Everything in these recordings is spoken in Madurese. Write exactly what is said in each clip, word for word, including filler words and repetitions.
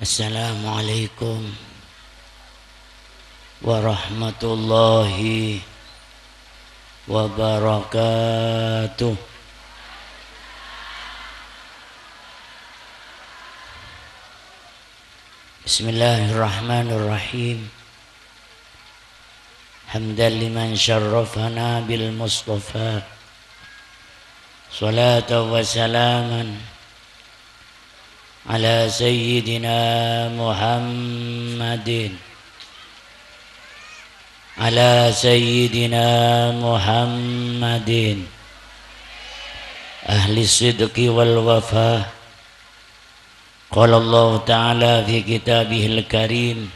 Assalamualaikum warahmatullahi wabarakatuh. Bismillahirrahmanirrahim. Hamdan liman syarrafana bil Mustafa. Salatan wa salaman ala Sayyidina Muhammadin. Ala Sayyidina Muhammadin. Ahli sidqi wal wafa. Qala Allahu ta'ala fi kitabihil karim.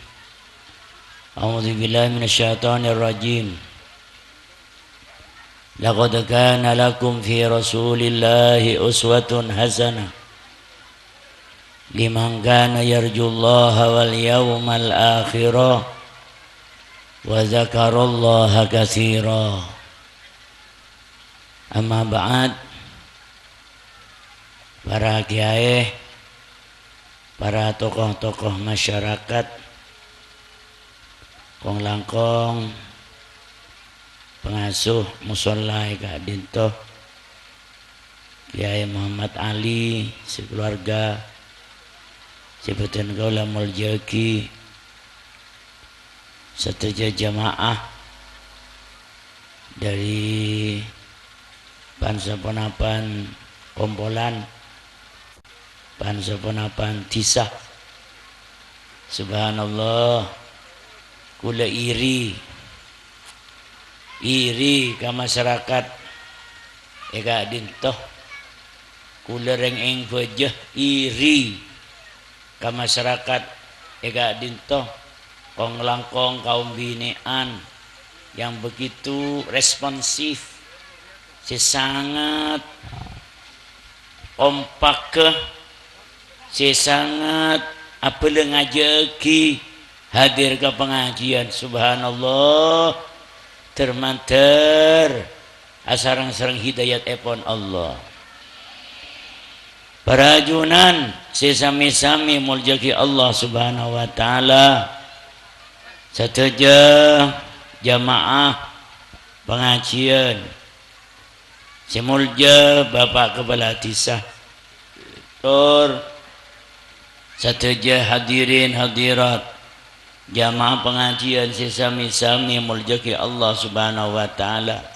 A'udzu billahi minasy syaithanir rajim. Laqad kana lakum fi Rasulillahi uswatun hasanah liman kana yarjullaha wal yaumal akhira wa dzakarallaha katsira. Amma ba'd. Para kiyaè, para tokoh-tokoh masyarakat, kong-langkong pangasuh musholla è ka'dinto, Kiai Muhammad Ali, sakaluarga, sè bhâdhân kaulâ molja'aghi, sadhâjâ jamaah dhâri pan-saponapan kompolan, pan-saponapan dhisa. Subhanallah, kaulâ iri, iri ka masarakat è ka'dinto. Kaulâ rèng-eng bâjâ iri ka masarakat è ka'dinto, kong-langkong kaum binè'an yang begitu responsif, sè sanget kompak, sè sanget abhâlâ ngajâ'aghi hadir ka pangajiân. Subhanallah, dhâr-mandhâr asareng-sareng hidayatèpon Allah. Para ajunan sè sami-sami molja'aghi Allah Subhanahu wa Ta'ala, sadhâjâ jamaah pangajiân sè molja Bapak Kepala Dhisa, tor sadhâjâ hadirin hadirat, jamaah pangajiân sè sami-sami molja'aghi Allah Subhanahu wa Ta'ala.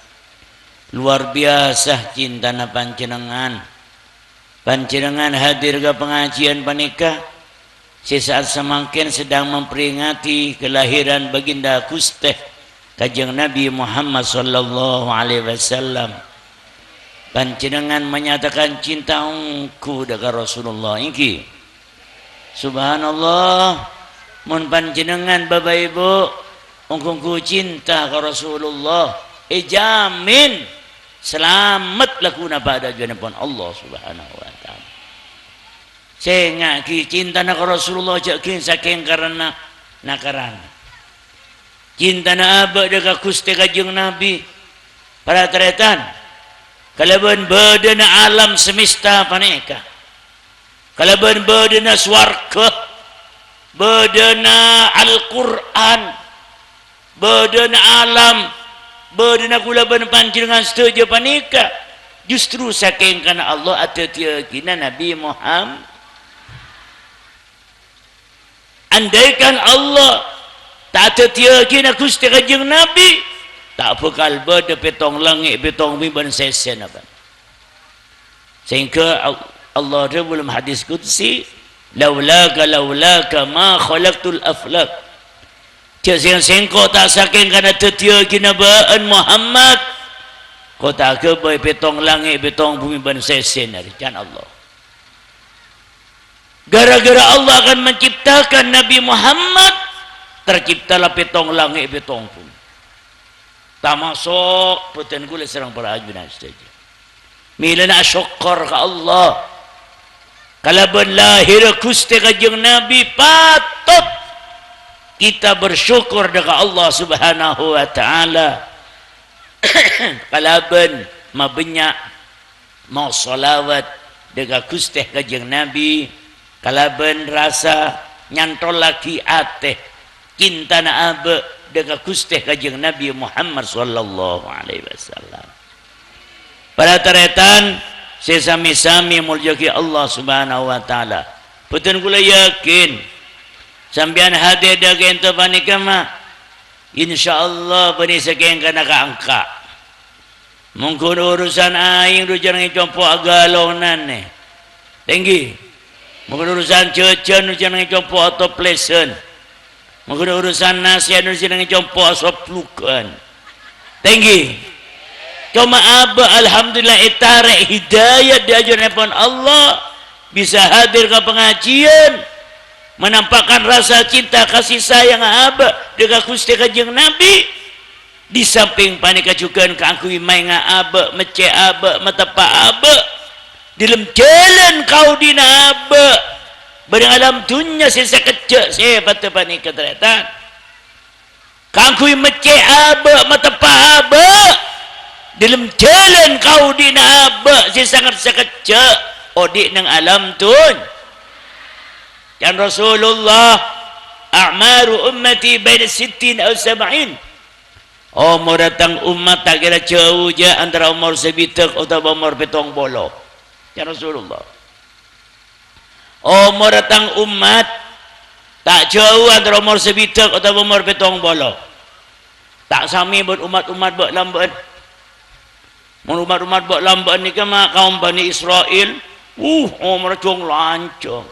Luar biasa cintana panjhennengngan. Panjhennengngan hadir ka pangajiân panèka, sè sa'at samangkèn sedang memperingati kelahiran Baginda Ghustè Kanjeng Nabi Muhammad sallallahu alaihi wasallam. Panjhennengngan menyatakan cinta ongghu dâ' ka Rasulullah, èngghi? Subhanallah, mon panjhennengngan, Bapak Ibu, ongghu-ongghu cinta ka Rasulullah, èjamin salamet lagghuna bâdâ è ajunanèpon Allah Subhanahu wa Ta'ala. Sènga'aghi, cintana ka Rasulullah jhâ' ghi' sakèng karana nakarana. Cintana abâ' dâ' ka Ghustè Kanjeng Nabi, para tarètan, kalabân bâdâna alam semesta panèka, kalabân bâdâna sowarghâ, bâdâna Al-Qur'an, bâdâna alam, bâdâna kaulâ bân panjhennengngan sadhâjâ panèka justru sakèng karana Allah adhâddhiyâghina Nabi Muhammad. Andaikan Allah ta' adhâddhiyâghina Ghustè Kanjeng Nabi, ta' bhâkal bâdâ pètong langngè', pètong bhumè bân sèsèna, Pak. Sehingga Al-, Allah dhâbu dâlem hadis qudsi, "Laulaka, laulaka ma khalaqtul aflak." Jhâ' sèng-, sèngko' ta' sakèng karana dhâddhiyâghina bâ'ân Muhammad, ko' ta' aghâbây pètong langngè', pètong bhumè bân sèsèna, can Allah. Gara-gara Allah akan menciptakan Nabi Muhammad, terciptalah pètong langngè', pètong bhumè. Tamaso' bhâdhân kaulâ sareng para ajunan sadhâjâ. Mèlana asokkor ka Allah. Kalabân lahèrra Ghustè Kanjeng Nabi, patot kita bersyukur dâ' ka Allah Subhanahu wa Ta'ala. Kalabân mabânnya' maos shalawat dâ' ka Ghustè Kanjeng Nabi, kalabân rasa Nyantollaghi atè cintana abâ' dâ' ka Ghustè Kanjeng Nabi Muhammad sallallahu alaihi wasallam. Para tarètan sè sami-sami èmoljâ'aghi Allah Subhanahu wa Ta'ala, bhâdhân kaulâ yakin sampèyan hadir dâ' ka'dinto panèka, ma', insyaallah bânnè sakèngkana ka'-engka'. Mon ghun urusan aèng, dhu jhâ' nangèng compo' aghâlonanè. Tèngghi. Mon ghun urusan jhâjhân, dhu jhâ' nangèng compo' atoplèsan. Mon ghun urusan nasèhat, dhu jhâ' nangèng compo' asoblugân. Tèngghi. Coma abâ', alhamdulillah, ètarè' hidayat dâ' ajunanèpon Allah, bisa hadir ka pangajiân, menampakkan rasa cinta kasih sayang abâ' dâ' ka Ghustè Kanjeng Nabi. Di sampèng panèka jhughân kaangghuy maènga abâ', meccè' abâ', mateppa' abâ', dâlem jhâlân kaodi'na abâ', bâdâ alam dhunnya sè sakejjhâ' sè padâ panèka, tarètan. Kaangghuy meccè' abâ', mateppa' abâ', dâlem jhâlân kaodi'na abâ' sè sanget sakejjhâ', odi' neng alam dhun-, can Rasulullah, "A'maru ummati baina sittin aw sab'in." Omorra tang ommat ta' kèra jhâu jâ' antara omor sabidhâk otabâ omor pèttong polo. Can Rasulullah. Omorra tang ommat ta' jhâu antara omor sabidhâk otabâ omor pèttong polo. Ta' samè bân ommat-ommat bâ'-lambâ'ân. Mon ommat-ommat bâ'-lambâ'ân nèka ma' kaom Bani Isra'il, uh, omorra jhung-lanjhâng.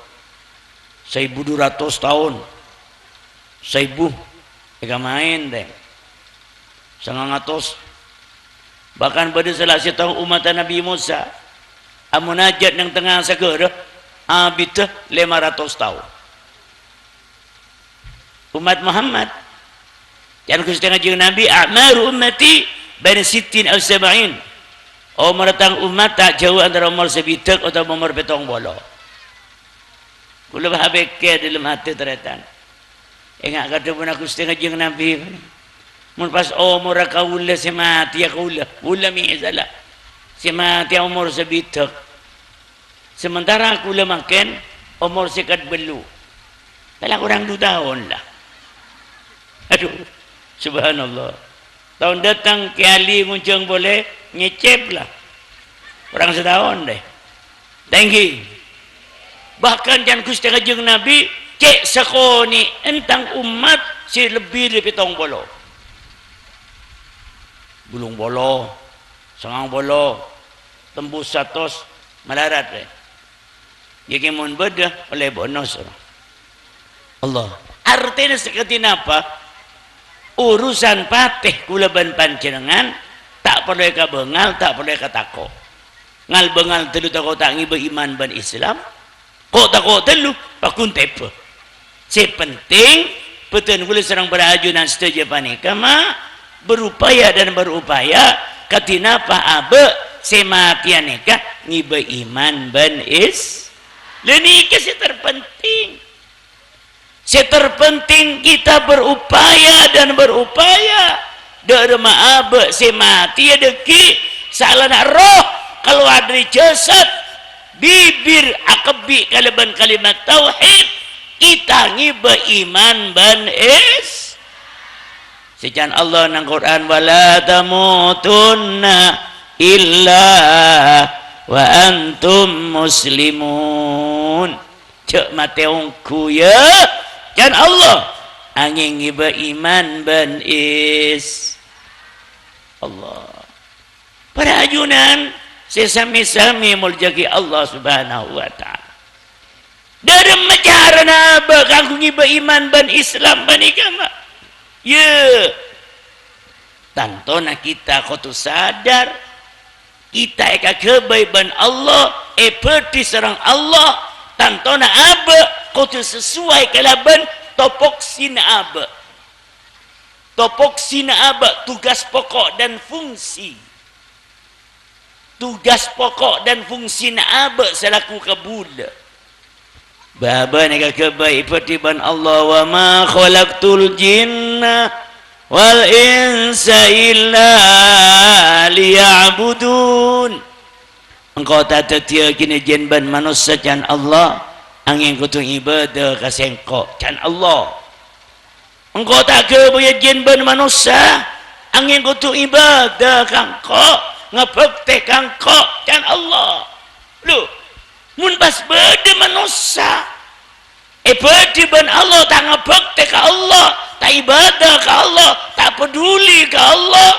Saèbu du ratos taon. Saèbu, èkamaèn, tè. Sangang atos. Bahkan bâdâ sala sèttong ommatta Nabbhi Mosa, amonajat neng tengnga saghârâ, abiddhâ lèma ratos taon. Ommat Muhammad, can Ghustè Kanjeng Nabbhi, "A'maru ummati baina sittin aw sab'in." Omorra tang ommat ta' jhâu antara omor sabidhâk otabâ omor pèttong polo. Kaulâ bâ' pèkkèr dâlem atè, tarètan. Enga' ka dhâbuna Ghustè Kanjeng Nabbhi, mon pas omorra kaulâ sè matèya kaulâ, kaulâ mèsalla, sè matèya omor sabidhâk. Sementara kaulâ mangkèn omor sèket bâllu'. Kala korang du taon la. Adu, subhanallah. Taon dâteng Kè Ali ngonjhâng polè, nyècèp la. Korang sataon, dâ. Tèngghi. Bahkan can Ghustè Kanjeng Nabbhi cè' sakonè'en tang ommat sè lebbi dâri pèttong polo. Bâllung polo, sangang polo, tembus satos, malarat, dâ. Jâ' kè mon bâdâ, ollè bonus. Allah. Artèna sakadhi napa? Urusan patè kaulâ bân panjhennengngan ta' parlo èkabângal, ta' parlo èkatako'. Ngal-bângal tello tako' ta' ngèbâ iman bân Islam. Ko'-tako' tello, paggun tèbâ. Sè penting, bhâdhân kaulâ sareng para ajunan sadhâjâ panèka, ma', berupaya dan berupaya, kadhi napa abâ' sè matèya nèka ngèbâ iman bân is-, lha nèka sè terpenting. Sè terpenting kita berupaya dan berupaya. Dâ' remma abâ' sè matèya dhâggi', saellana roh kalowar dâri jasad, bibir akabbhi kalabân kalimat tauhid, kita ngèbâ iman bân is-, sè can Allah neng Qur'an, "Wa la tamutunna illa wa antum muslimun." Jhâ' matè ongghu, yâ, can Allah, angèng ngèbâ iman bân is-, Allah. Para ajunan sè sami-sami èmoljâ'aghi Allah Subhanahu wa Ta'ala. Dâ' remma carana abâ' kaangghuy ngèbâ iman bân Islam panèka, ma'? Yâ, tantona kita kodhu sadar, kita èkaghâbây bân Allah, èbâdhi sareng Allah, tantona abâ' kodhu sasoway kalabân topoksina abâ'. Topoksina abâ', tugas pokok dan fungsi. Tugas pokok dan fungsina abâ' salaku kabulâ. Bâbâna èkaghâbây èbâdhi bân Allah, "Wa ma khalaqtul jinna wal insa illa liya'budun." Engko' ta' dhâddhiyâghinâ jin bân manossa, can Allah, angèng kodhu ibadah ka Sèngko', can Allah. Engko' ta' aghâbâyâ jin bân manossa, angèng kodhu ibadah ka Engko', ngabhâktè ka Engko', can Allah. Lho, mon pas bâdâ manossa èbâdhi bân Allah, ta' ngabhâktè ka Allah, ta' ibadah ka Allah, ta' paduli ka Allah,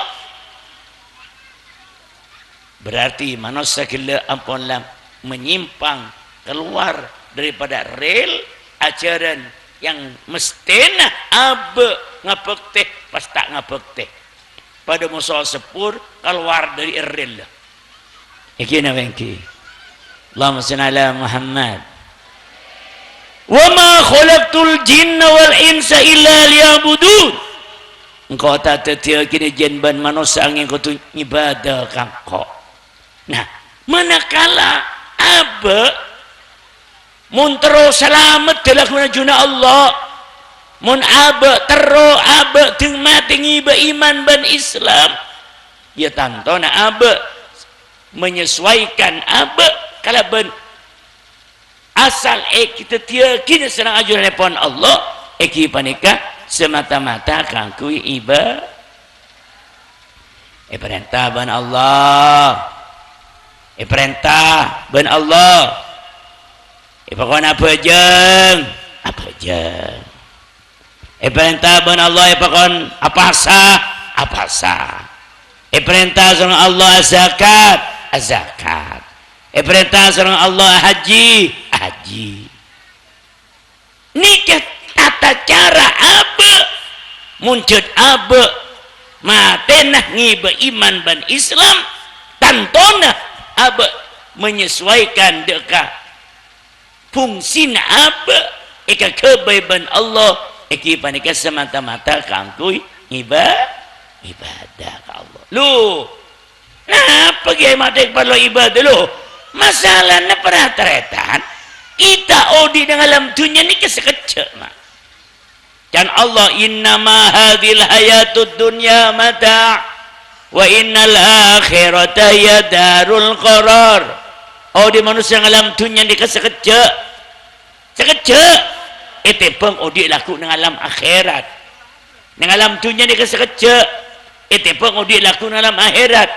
berarti manossa ghellâ' ampon la menyimpang, keluar daripada rel ajaran yang mestèna abâ' ngabhâktè, pas ta' ngabhâktè. Padâ moso seppur, keluar dari rel. Èngghi napa èngghi? Allahumma shalli ala Muhammad. "Wa ma khalaqtul jinna wal insa illa liya'budun." Engko' ta' dhâddhiyâghinâ jin bân manossa angèng kodhu ngibâdâ ka Engko'. Nah, manakala abâ' mon terro salamet dâlâ ghun-ajunna Allah, mon abâ' terro abâ' dâng matè ngibâ iman bân Islam, ya tantona abâ' menyesuaikan abâ' kalabân asal èkadhâddhiyâghinâ sareng ajuranèpon Allah, èngghi panèka semata-mata kaangghuy iba-, èparènta bân Allah, èparènta bân Allah, èpakon abhâjâng, abhâjâng. Èparènta bân Allah èpakon apasa, apasa. Èparènta sareng Allah azakat, azakat. Èparènta sareng Allah ahajji, ahajji. Nèka tata cara abâ', mon jhât abâ' matèna ngibâ iman bân Islam, tantona abâ' menyesuaikan dâ' ka fungsina abâ' èkaghâbây bân Allah, èngghi panèka semata-mata kaangghuy iba-, ibadah ka Allah. Lho, napa ghi' matè parlo ibadah, lho? Masalana para tarètan, kita odi' neng alam dhunnya nèka sakejjhâ', Ma'. Can Allah, "Innama hadzihil hayatud dunya mata', wa innal akhirata hiya darul qarar." Odi' manossa neng alam dhunnya nèka sakejjhâ'. Sakejjhâ'. Ètèmbhâng odi' lagghu' neng alam akhèrat. Neng alam dhunnya nèka sakejjhâ'. Ètèmbhâng odi' lagghu' neng alam akhèrat.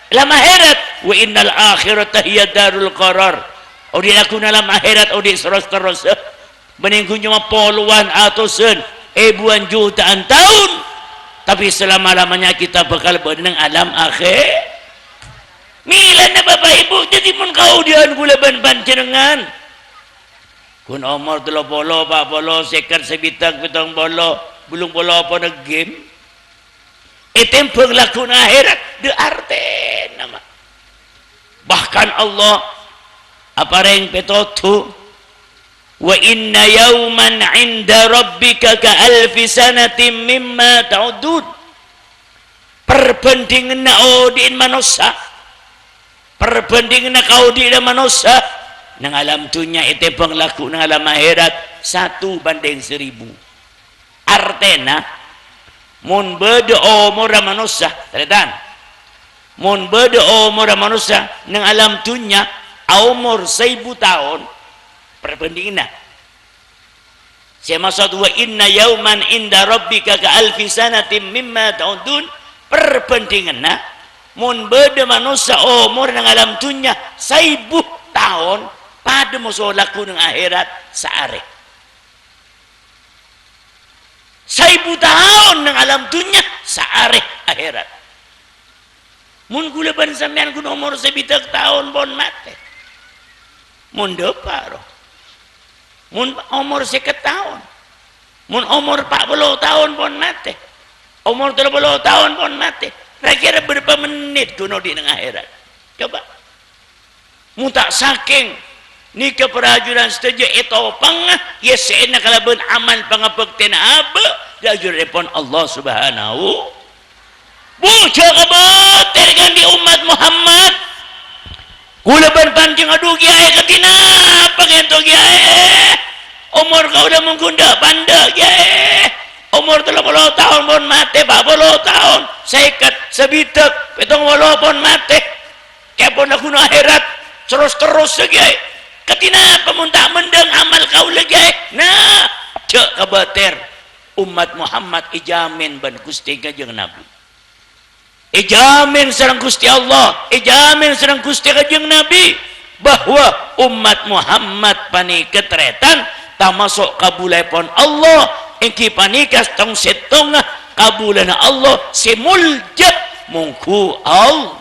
Alam akhèrat, "Wa innal akhirata hiya darul qarar." Odi' lagghu' neng alam akhèrat, odi' saros-terrossa. Bânnè ghun coma polowan atosan, èbuwân jutaan taon, tapè salama-lamanya kita bakal bâdâ neng alam akhè-, Mèlana Bapa' Ibu, dhâddhi mon kaodi'ân kaulâ bân panjhennengngan, ghun omor tello polo, pa' polo, sèket, sabidhâk, pèttong polo, bâllung polo, pona ghim. Ètèmbhâng lagghu'na akhèrat, dâ' artèna, Ma'. Bahkan Allah aparèng pètodhu, "Wa inna yauman 'inda rabbika ka alfi sanatin mimma ta'uddun." Perbandinganna odi'na manossa, perbandinganna kaodi'na manossa, neng alam dhunnya ètèmbhâng lagghu' neng alam akhèrat, satu banding seribu. Artèna, mon bâdâ omorra manossa, tarètan, mon bâdâ omorra manossa neng alam dhunnya aomor saèbu taon, perbandinganna. Sè maksod, "Wa inna yauman 'inda rabbika ka alfi sanatin mimma ta'uddun," perbandinganna, mon bâdâ manossa omor neng alam dhunnya saèbu taon, padâ moso lagghu' neng akhèrat saarè. Saèbu taon neng alam dhunnya, saarè akhèrat. Mon kaulâ bân sampèyan ghun omor sabidhâk taon pon matè. Mon dâpa' rowa. Mon omor sèket taon. Mon omor pa' polo taon pon matè. Omor tello polo taon pon matè. Ra-kèra bârâmpa mennit ghun odi' neng akhèrat? Coba. Mon ta' sakèng nèka, para ajunan sadhâjâ, ètopangnga, èyessèna kalabân amal pangabhâktèna abâ', dâ' ajuranèpon Allah Subhanahu. Bu, jhâ' kabâter gandhi ommat Muhammad. Kaulâ bân panjhennengngan, adhu, Kèyaè, kadhi napa ka'dinto, Kèyaè? Omor kaulâ mon ghun dâ' pandâ', Kèyaè. Omor tello polo taon pon matè, pa' polo taon, sèket, sabidhâk, pèttong polo pon matè. Kèyaè pon lagghuna akhèrat, terros-terros, Kèyaè. Kadhi napa mon ta' mendhâng amal kabâtèr, ommat Muhammad èjhâmin bân Ghustè Kanjeng Nabi. Èjhâmin sareng Ghustè Allah, èjhâmin sareng Ghustè Kanjeng Nabi, bahwa ommat Muhammad panèka tarètan tamaso' kabulâèpon Allah, èngghi panèka tong-sèttongnga kabulâna Allah sè molja, mongghu Allah.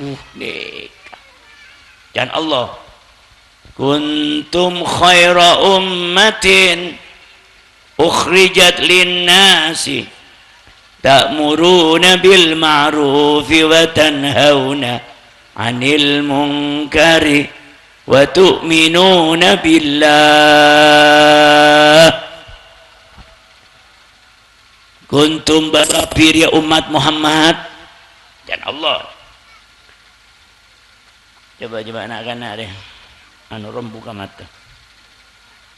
Uh, nèka. Can Allah, "Kuntum khaira ummatin ukhrijat linnasi, ta'muruna bil ma'rufi wa tanhauna 'anil munkari wa tu'minuna billah." Kuntum, bân kabbhi rèya ommat Muhammad. Can Allah. Coba, coba, na'-kana' rè. Anu, rom buka mata.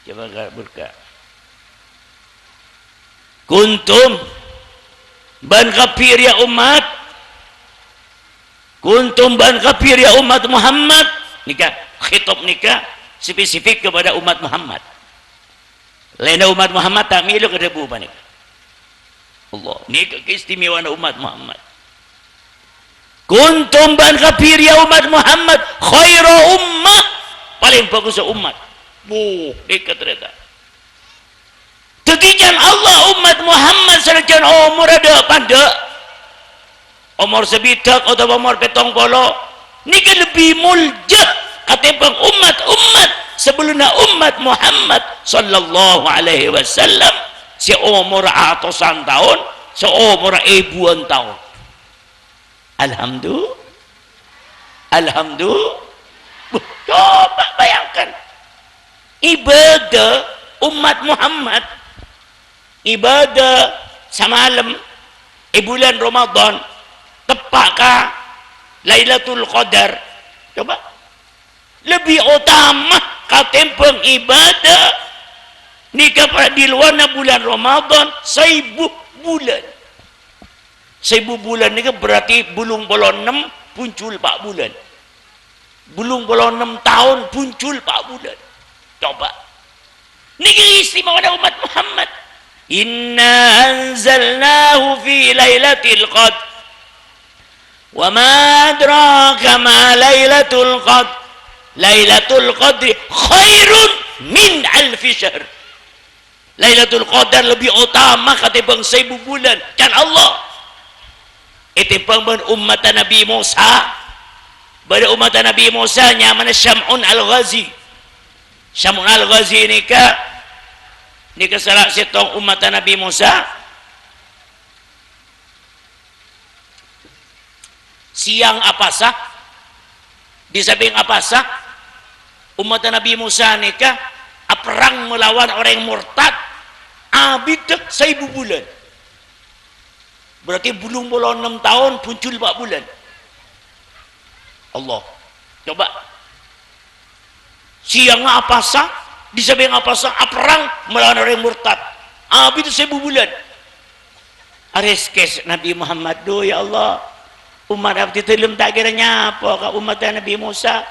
Coba ka-, buka. Kuntum, bân kabbhi rèya ommat. Kuntum, bân kabbhi rèya ommat Muhammad. Nèka, khitab nèka spesifik kepada ommat Muhammad. Laènna ommat Muhammad ta' mèlo kadhâbu panèka. Allah, nèka kaistimewaanna ommat Muhammad. Kuntum, bân kabbhi rèya ommat Muhammad, khaira ummah, palèng bhâghussa ommat. Wuh, nèka tarètan. Dhâddhi, can Allah, ommat Muhammad sanajjân omorra dhâ'-pandhâ', omor sabidhâk otabâ omor pèttong polo, nèka lebbi molja katèmbhâng ommat-ommat sabellunna ommat Muhammad sallallahu alaihi wasallam, sè omorra atosan taon, sè omorra èbuwân taon. Alhamdu-, Alhamdu-, Buh, coba bayangkan. Ibadah ommat Muhammad, ibadah samalem è bulân Ramadan, teppa' ka Lailatul Qadar. Coba. Lebbi otama katèmbhâng ibadah nèka pa-, di lowarra bulân Ramadan saèbu bulân. Saèbu bulân nèka berarti bâllung polo ennem ponjhul pa' bulân. Bâllung polo ennem taon ponjhul pa' bulân. Coba. Nèka istimewana ommat Muhammad. "Inna anzalnahu fi lailatul qadr. Wa ma adraka ma lailatul qadr. Lailatul qadri khairun min alfi syahr." Lailatul Qadar lebbi otama katèmbhâng saèbu bulân. Can Allah. Ètèmbhâng bân ommatta Nabbhi Mosa. Bâdâ ommatta Nabbhi Mosa nyamana Syam'un Al-Ghazi. Syam'un Al-Ghazi nèka, nèka sala sèttong ommatta Nabbhi Mosa. Sèyang apasa, di sampèng apasa, ommatta Nabbhi Mosa nèka aperrang malawan orèng mortad abiddhâ saèbu bulân. Berarti bâllung polo ennem taon ponjhul pa' bulân. Allah. Coba. Sèyangnga apasa, di sampèng apasa, aperrang malawan orèng mortad. Abiddhâ saèbu bulân. Arèskès Nabbhi Muhammad, "Dhu, ya Allah, ommat abdhi dhâlem ta' kèra nyapa ka ommatta Nabbhi Mosa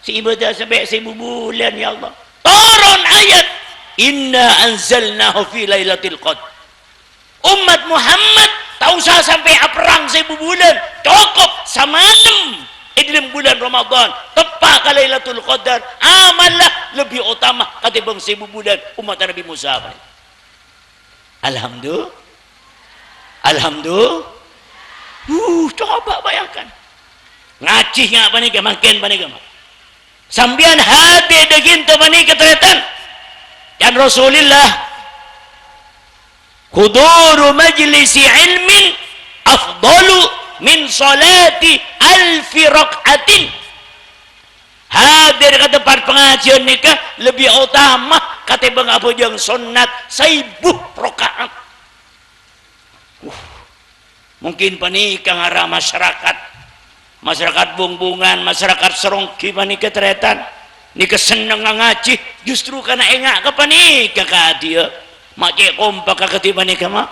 sè ibadah sampè' saèbu bulân, ya Allah." Toron ayat, "Inna anzalnahu fi lailatul qadr." Ommat Muhammad ta' osa sampè' aperrang saèbu bulân, cokop samalem è dhâlem bulân Ramadan, teppa' ka Lailatul Qadar, amalla lebbi otama katèmbhâng saèbu bulân ommatta Nabbhi Mosa. Alhamdu-, Alhamdu-, uh, coba bayangkan. Ngajhi nga' panèka, mangkèn panèka, ma'. Sampèyan hadir dâgginto panèka, tarètan. Can Rasulillah, "Huduru majlisi ilmin afdalu min sholati alfi rak'atin." Hadir ka tempat pangajiân nèka lebbi otama katèmbhâng abhâjâng sonnat saèbu raka'at. Uh, mungkin panèka ngara masyarakat, masyarakat Bung-Bungan, masyarakat Seronggi panèka tarètan. Nèka sennengnga ngajhi, justru kana' enga' ka panèka kadhiyâ. Ma' cè' kompak ka kadhi panèka, ma'.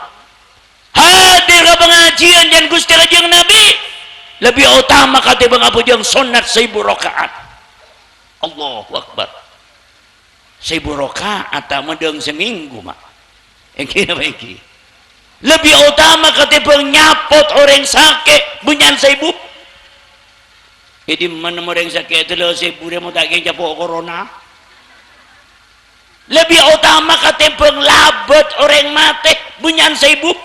Hadir ka pangajiân can Ghustè Kanjeng Nabbhi lebbi otama katèmbhâng abhâjâng sonnat saèbu raka'at. Allahu Akbar. Saèbu raka'at ta' mendhâng samènggu, ma'. Èngghi napa èngghi? Lebbi otama katèmbhâng nyapot orèng sakè' bânnya'an saèbu. È dimma nemmo orèng sakè' tello saèbu rèya mon ta' kèng capo' corona? Lebbi otama katèmbhâng labât orèng matè bânnya'an saèbu.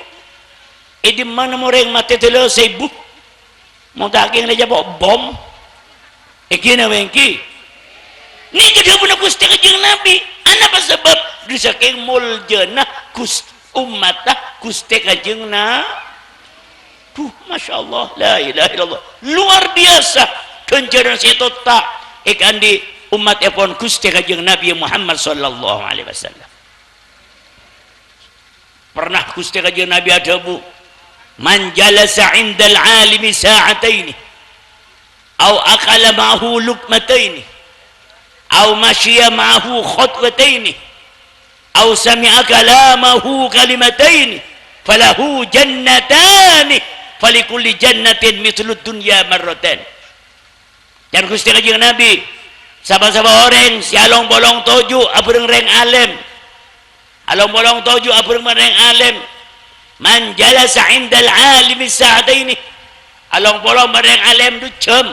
È dimma nemmo orèng matè tello saèbu? Mon ta' kèng la ècapo' bom. Èngghi napa èngghi? Nèka dhâbuna Ghustè Kanjeng Nabi. Anapa sabâb? Dhu sakèng moljâna Gus-, ommatta Ghustè Kanjeng Na-, Duh, Masya Allah, la ilaha illallah. Luar biasa ghânjhârân sè ètotta' èkaandi' ommattèpon Ghustè Kanjeng Nabi Muhammad sallallahu alaihi wasallam. Pernah Ghustè Kanjeng Nabi adhâbu, "Man jalasa 'indal 'alimi sa'ataini, au akala ma'ahu luqmataini, au masyiya ma'ahu khotwataini, au sami'a kalamahu kalimataini, falahu jannatani, falikulli jannatin mithlud dunya marrataini." Can Ghustè Kanjeng Nabi, sapa-sapa orèng sè along-polong toju' abhâreng rèng alèm, along-polong toju' abhâreng bân rèng alèm, "Man jalasa 'indal 'alimi sa'ataini," along-polong bân rèng alèm du jhâm.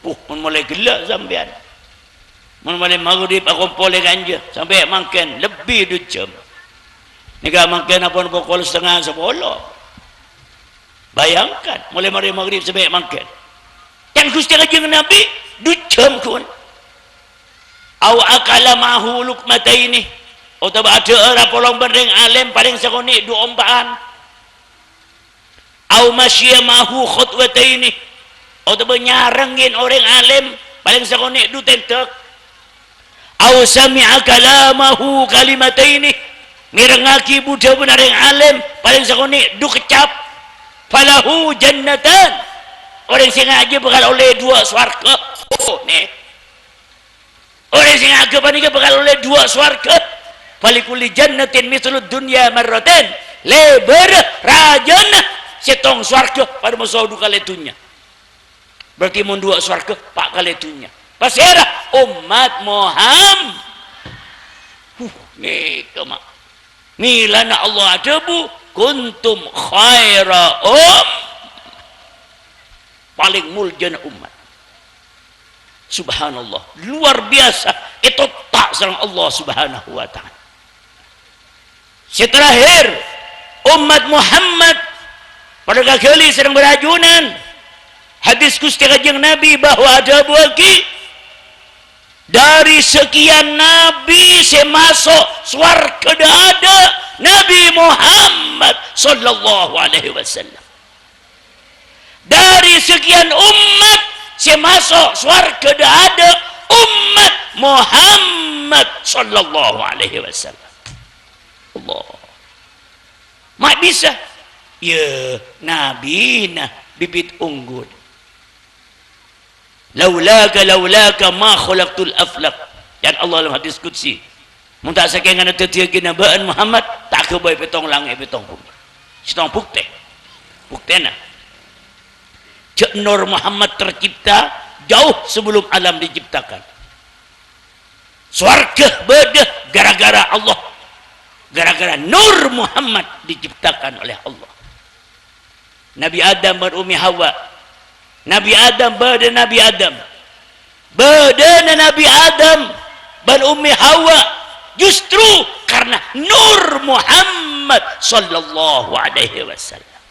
Wuh, mon molaè ghellâ' sampèyan. Mon molaè maghrib akompol è kanja, sampè' mangkèn lebbi du jhâm. Nèka mangkèn ampon pokol setengah sapolo. Bayangkan, molaè marè maghrib sampè' mangkèn. Can Ghustè Kanjeng Nabi, du jhâm ghun. "Au akala ma'ahu luqmataini," otabâ adhâ'âr apolong bân rèng alèm palèng sakonè' du ompa'an. "Au masyiya ma'ahu khotwataini," otabâ nyarèngè orèng alèm palèng sakonè' du tèndhâk. "Au sami'a kalamahu kalimataini," mèrengngaghi bu-dhâbuna rèng alèm, palèng sakonè' du keccap. "Falahu jannatan," orèng sè ngajhi bhâkal ollè duwâ' sowarghâ. Oh, nè. Orèng sè ngajhi panèka bhâkal ollè duwâ' sowarghâ. "Falikulli jannatin mithlud dunya marrataini," lèbârrâ rajâna sèttong sowarghâ padâ moso du kalè dhunnya. Berarti mon duwâ' sowarghâ, pa' kalè dhunnya. Pasèra? Ommat Muhammad. Huh, nèka, ma'. Mèlana Allah adhâbu, "Kuntum khaira um-," palèng moljâna ommat. Subhanallah, luar biasa, ètotta' sareng Allah Subhanahu wa Ta'ala. Sè terakhir, ommat Muhammad padâ kaghâli sareng bârâjunanna. Hadis Ghustè Kanjeng Nabi bahwa adhâbuwâghi, "Dâri sakèyan nabi sè maso' sowarghâ dâ'-adâ', Nabi Muhammad sallallahu alaihi wasallam." Dâri sakèyan ommat sè maso' sowarghâ dâ'-adâ', ommat Muhammad sallallahu alaihi wasallam. Allah. Ma' bisa? Yâ, nabina bibit unggul. "Laulaka, laulaka ma khalaqtul aflak." Can Allah dalam hadis qudsi, "Mon ta' sakèngana dhâddhiyâghinna bâ'na Muhammad, ta' aghâbây pèttong langngè' pèttong bhumè." Sèttong buktè. Buktèna. Jhâ' Nur Muhammad tercipta jauh sebelum alam diciptakan. Sowarghâ bâdâ gara-gara Allah. Gara-gara Nur Muhammad diciptakan oleh Allah. Nabi Adam bân Ummi Hawa. Nabi Adam, bâdâ Nabi Adam. Bâdâna Nabi Adam bân Ummi Hawa justru karena Nur Muhammad sallallahu alaihi wasallam.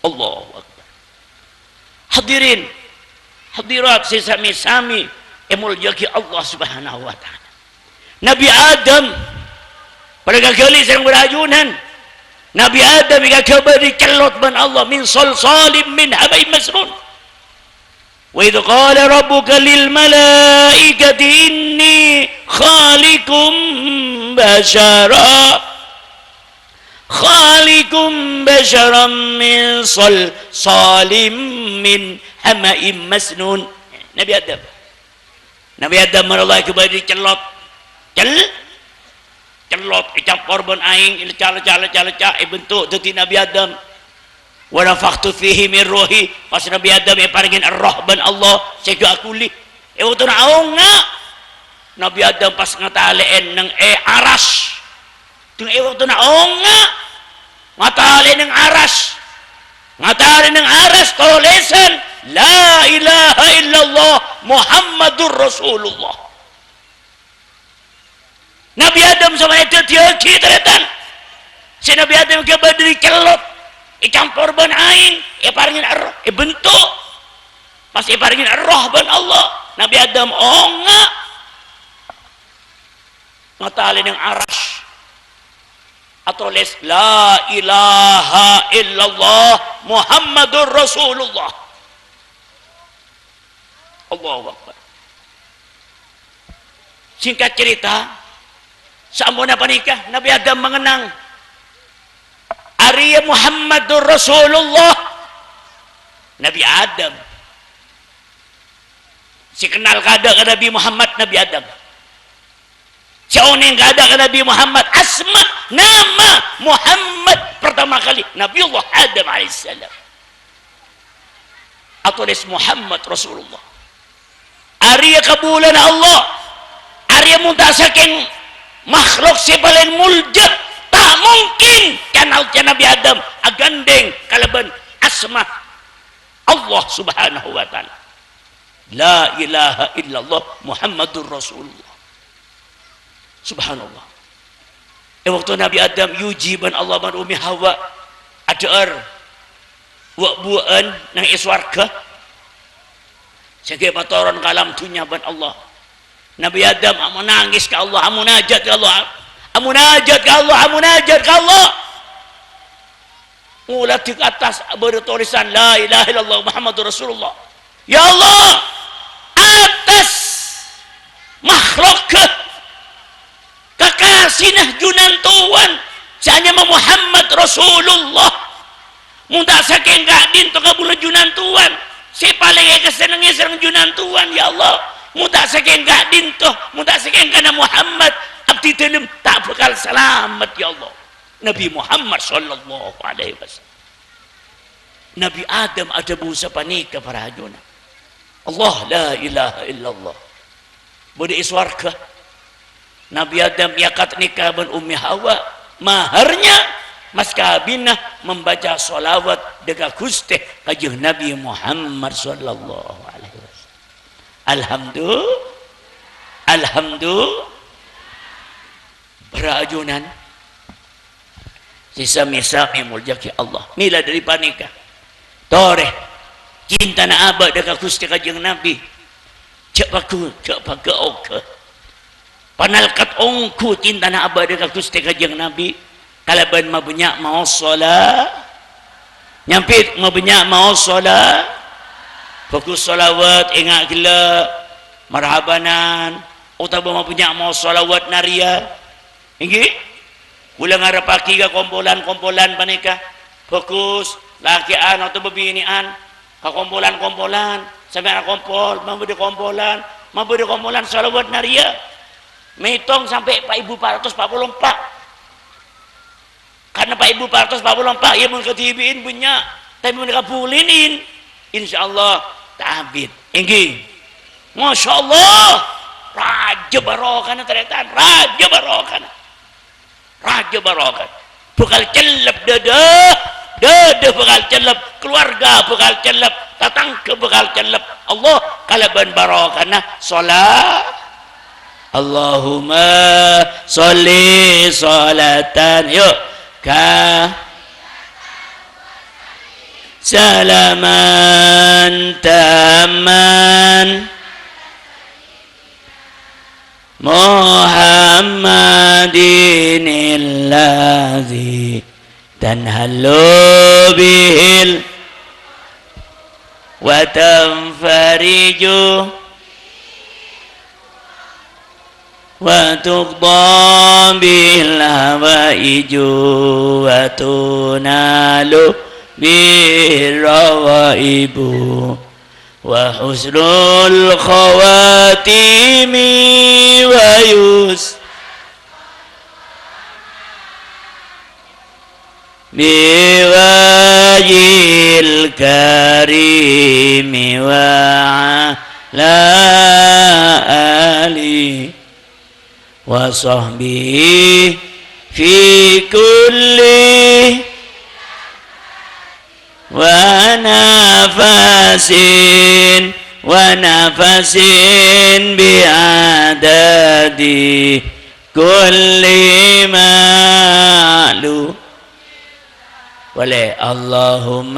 Allahu Akbar. Hadirin, hadirat sè sami-sami èmoljâ'aghi Allah Subhanahu wa Ta'ala. Nabi Adam, padâ kaghâli sareng bârâjunanna. Nabi Adam èkaghâbây ècellot bân Allah, "Min shalshalim min hama'im masnun." "Wa idz qala rabbuka lil malaikati inni khaliqum basyara, khaliqum basyaram min shalshalim min hama'im masnun." Nabi Adam. Nabi Adam marè Allah èkaghâbây ècellot. Cel-, cellot, ècampor bân aèng, èlecca', lecca', lecca', lecca', èbentuk dhâddhi Nabi Adam. "Wa nafakhtu fihi min ruhi," pas Nabi Adam èparèngè erroh bân Allah, sè jhâ' aghuli. È bâktona aongnga'. Nabi Adam pas ngatalè'è neng è aras. Deng è bâktona onga', ngatalè'è neng aras. Ngatalè'è neng aras tolèsan, "La ilaha illallah Muhammadur Rasulullah." Nabi Adam sampè' èdhâddhiyâghi, tarètan. Sè Nabi Adam ghâbây dâri cellot, ècampor bân aèng, èparèngè erroh, èbentuk. Pas èparèngè erroh bân Allah, Nabi Adam onga'. Ngatalè'è neng aras. Atolès, "La ilaha illallah Muhammadur Rasulullah." Allahu Akbar. Singkat cerita, saamponna panèka, Nabi Adam mangennang, "Arèya Muhammadur Rasulullah." Nabi Adam. Sè kennal kaadâ' ka Nabi Muhammad, Nabi Adam. Sè onèng kaadâ' ka Nabi Muhammad, asma, nama Muhammad pertama kali, Nabiullah Adam alaihissalam. Atolès Muhammad Rasulullah. Arèya kabulâna Allah. Arèya mon ta' sakèng makhluk sè palèng molja, ta' mungkin kenal ka Nabi Adam aghândhèng kalabân asma Allah Subhanahu wa Ta'ala. La ilaha illallah Muhammadur Rasulullah. Subhanallah. È bâkto Nabi Adam èoji bân Allah bân Ummi Hawa, adhâ'âr wâ'-buwâ'ân neng è sowarghâ, sè ghi' èpatoron ka alam dhunnya bân Allah. Nabi Adam amonangès ka Allah, amonajat ka Allah, amonajat ka Allah, amonajat ka Allah. Ngoladhi ka attas bâdâ tolèsan, "La ilaha illallah Muhammadur Rasulullah." "Ya Allah, attas makhlukka, kakasèna Junantowan, sè anyama Muhammad Rasulullah. Mon ta' sakèng ka'dinto kabulâ Junantowan, sè palèng èkasennengngè sareng Junantowan, ya Allah. Mon ta' sakèng ka'dinto, mon ta' sakèng kana Muhammad, abdhi dhâlem ta' bhâkal salamet, ya Allah." Nabi Muhammad sallallahu alaihi wasallam. Nabi Adam adhâbu sapanèka, para ajunan. Allah, la ilaha illallah. Bâdâ è sowarghâ. Nabi Adam èakad nikah bân Ummi Hawa. Maharnya, mas kawinna, membaca sholawat dâ' ka Ghustè Kanjeng Nabi Muhammad sallallahu alaihi wasallam. Alhamdu-, alhamdu-, Para ajunan sè sami-sami èmoljâ'aghi Allah. Mèla dâri panèka, torè cintana abâ' dâ' ka Ghustè Kanjeng Nabi. Jhâ' paghâ-, jhâ' paghâ-oghâ. Panalkat ongghu cintana abâ' dâ' ka Ghustè Kanjeng Nabi kalabân mabânnya' maos shola-, nyambit, mabânnya' maos shola-, bhâghus sholawat, enga' ghellâ', marhabanan, otabâ mabânnya' maos sholawat narèya. Èngghi? Kaulâ ngarepaghi ka kompolan-kompolan panèka. Bhâghus, lakè'an otabâ binè'an. Ka kompolan-kompolan, sampèyan akompol, mabâdâ kompolan, mabâdâ kompolan shalawat narèya. Mètong sampè' pa' èbu pa' ratos pa' polo empa'. Karna pa' èbu pa' ratos pa' polo empa', ya mon kadhibi'in bânnya', tapè mon èkabulin, insyaallah ta' abit. Èngghi. Masyaallah. Rajâ barokana, tarètan. Rajâ barokana. Rajâ barokah. Bhâkal cellep dâdâ, dâdâ bhâkal cellep, kaluwarga bhâkal cellep, tatangghâ bhâkal cellep. Allah kalabân barokana shola-, Allahumma sholli sholatan, yu, ka-, salaman tamman. Muhammadinil ladzi tanhallu bihil wa tanfariju wa tuqda bihil hawaiju wa tunalu bihir rawaibu. Wa husnul khawatimi wa yus-, bi wajhil karimi wa ala ali. وصحبه في كل ونفس ونفس بعدد كل معلوم. Boleh. اللهم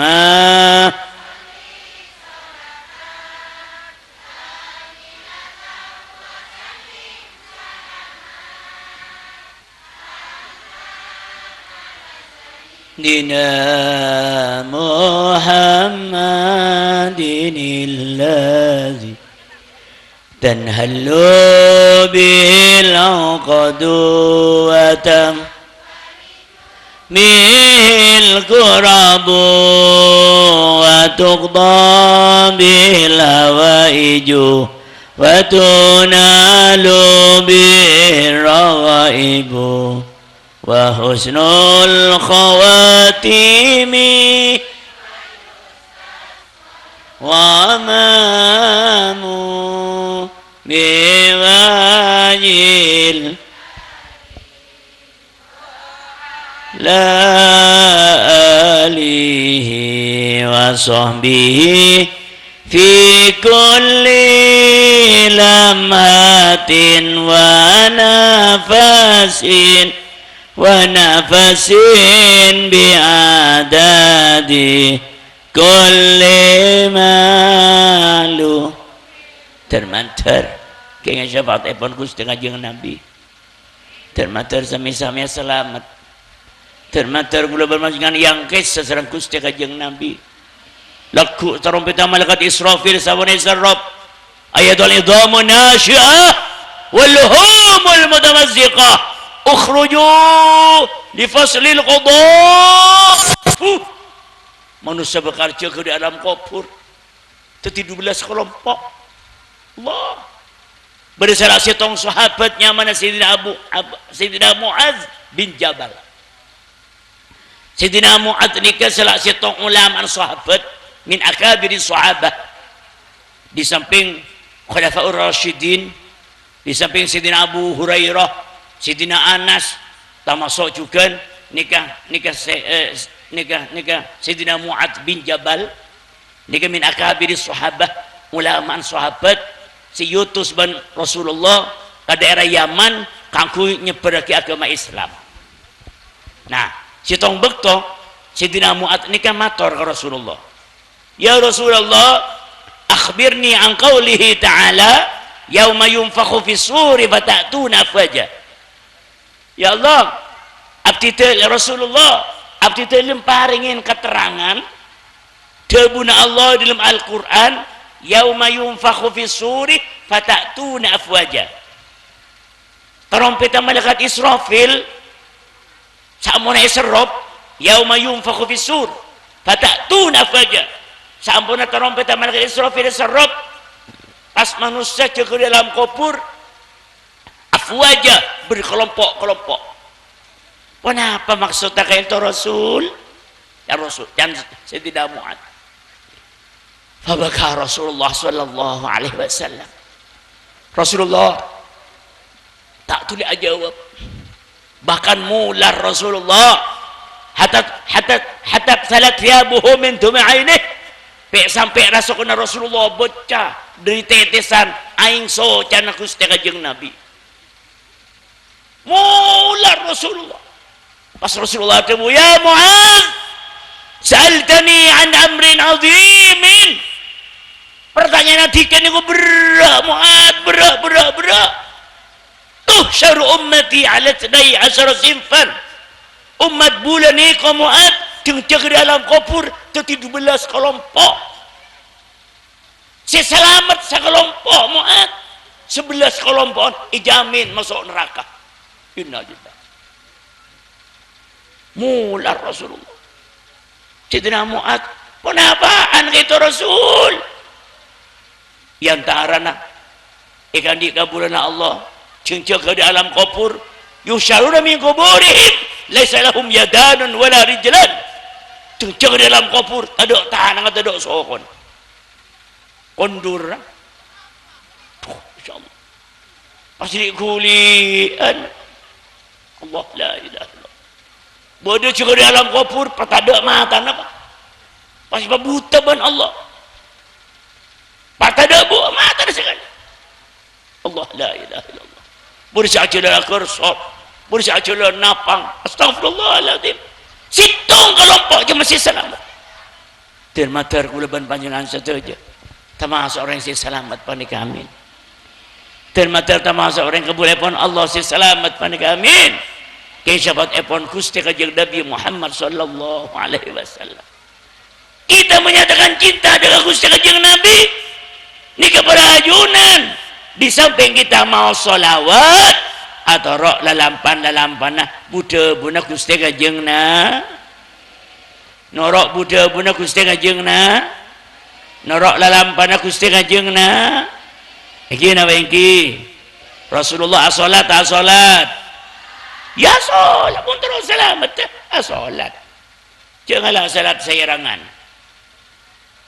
سيدنا محمد الذي تنحل به العقد وتنفرج به الكرب وتقضى به الحوائج وتنال به الرغائب وحسن الخواتيم وأمام بوجه ال- لا آله وصحبه في كل لمحة ونفس ونفس بعدد كل معلوم. Dhâr-mandhâr kèngèng syafaatèpon Ghustè Kanjeng Nabi. Dhâr-mandhâr sami-sami salamet. Dhâr-mandhâr kaulâ bân panjhennengngan èangkèsa sareng Ghustè Kanjeng Nabi. Lagghu' tarompètta malaèkat Israfil sabbhân èserrop. Ayatul idhamu nasyi'ah wal luhumul mutamazziqah. Ukhruju li faslil qada. Huh. Manossa bhâkal jâgâ dâri alam kobhur. Dhâddhi dubellâs kalompo'. Allah. Bâdâ sala sèttong sahabat nyamana Sayyidina Abu, Ab-, Sayyidina Mu'adz bin Jabal. Sayyidina Mu'adz nèka sala sèttong ulama'an sahabat, min akabiri sahabah. Di samping Khulafaur Rasyidin, di samping Sayyidina Abu Hurairah, Sayyidina Anas, tamaso' jhughân nèka, nèka se-, eh, nèka, nèka Sayyidina Mu'adz bin Jabal. Nèka min akabiri sahabah, ulama'an sahabat sè èotos bân Rasulullah ka dhaèra Yaman kaangghuy nyebbhârraghi aghâma Islam. Nah, sèttong bâkto Sayyidina Mu'adz nèka mator ka Rasulullah, "Ya Rasulullah, akhbirni an qaulihi ta'ala, 'Yauma yunfakhu fis suri fata'tuna afwaja.'" Ya Allah, abdhi dâ-, Rasulullah, abdhi dâlem parèngè katerrangan dhâbuna Allah dâlem Al-Qur'an, "Yauma yunfakhu fis suri fata'tuna afwaja." Tarompètta malaèkat Israfil, saamponna èserrop, "Yauma yunfakhu fis sur fata'tuna afwaja." Saamponna tarompètta malaèkat Israfil èserrop, pas manossa jâgâ dâri alam kobhur, afwaja, berkelompok-kelompok. Ponapa maksodda ka'ènto, Rasul? Can Rasul, can Sayyidina Mu'adz. Fabaka Rasulullah sallallahu alaihi wasallam. Rasulullah ta' dhuli ajâwâb. Bahkan molar Rasulullah. Hatta, hatta, hatta salat thiyabuhu min dumu'i ainihi. Pè'-, sampè' rasoghânna Rasulullah bocca dâri tètèsan aèng socana Ghustè Kanjeng Nabi. Molar Rasulullah. Pas Rasulullah adhâbu, "Ya Mu'adz, sa'altani an amrin 'adzimin." Partanyaan dhika nèko berrâ', Mu'adz, berrâ', berrâ', berrâ'. "Tuhsyaru ummati 'ala tsnai asyara sinfan." Ommat bulâ nèko, Mu'adz, dhâng jâgâ dâri alam kobhur dhâddhi dubellâs kalompo'. Sè salamet sakalompo', Mu'adz. Sabellâs kalompo'na èjhâmin maso' naraka. Innalillah. Molar Rasulullah. Sayyidina Mu'adz, "Ponapa'an ka'ènto, Rasul?" È antarana èkandi' kabulâna Allah, dhâng jâgâ dâri alam kobhur, "Yuhsyaruna min quburihim, laisa lahum yadanun wala rijlan." Dhâng jâgâ dâri alam kobhur, tadâ' tanangnga, tadâ' sokona. Kondhurra. Duh, insyaallah. Pas ghi' ghuliyân. Allah, la ilaha illallah. Bâdâ jhughân è alam kobhur, patadâ' matana, Pak. Pas pabuta bân Allah. Patadâ' bu-, matana sakalè. Allah, la ilaha illallah. Bâdâ sè ajhâlân aghârsok, bâdâ sè ajhâlân napang. Astagfirullahaladzim. Sèttong kalompo' jhâ' masih salamet. Dhân-mandhâr kaulâ bân panjhennengngan sadhâjâ tamaso' orèng sè salamet panèka, amin. Dhân-mandhâr tamaso' orèng kabulâèpon Allah sè salamet panèka, amin. Kèng syafaatèpon Ghustè Kanjeng Nabi Muhammad sallallahu alaihi wasallam. Kita menyatakan cinta dengan Ghustè Kanjeng Nabi, nèka para ajunan. Di samping kita maos sholawat, atoro' lalampan-lalampanna bu-dhâbuna Ghustè Kanjeng Na-, noro' bu-dhâbuna Ghustè Kanjeng Na-, noro' lalampanna Ghustè Kanjeng Na-, èngghi napa èngghi? Rasulullah asholat ta' asholat? Ya asholat, mon terro salamet, asholat. Jhâ' ngala' salat saèrangan.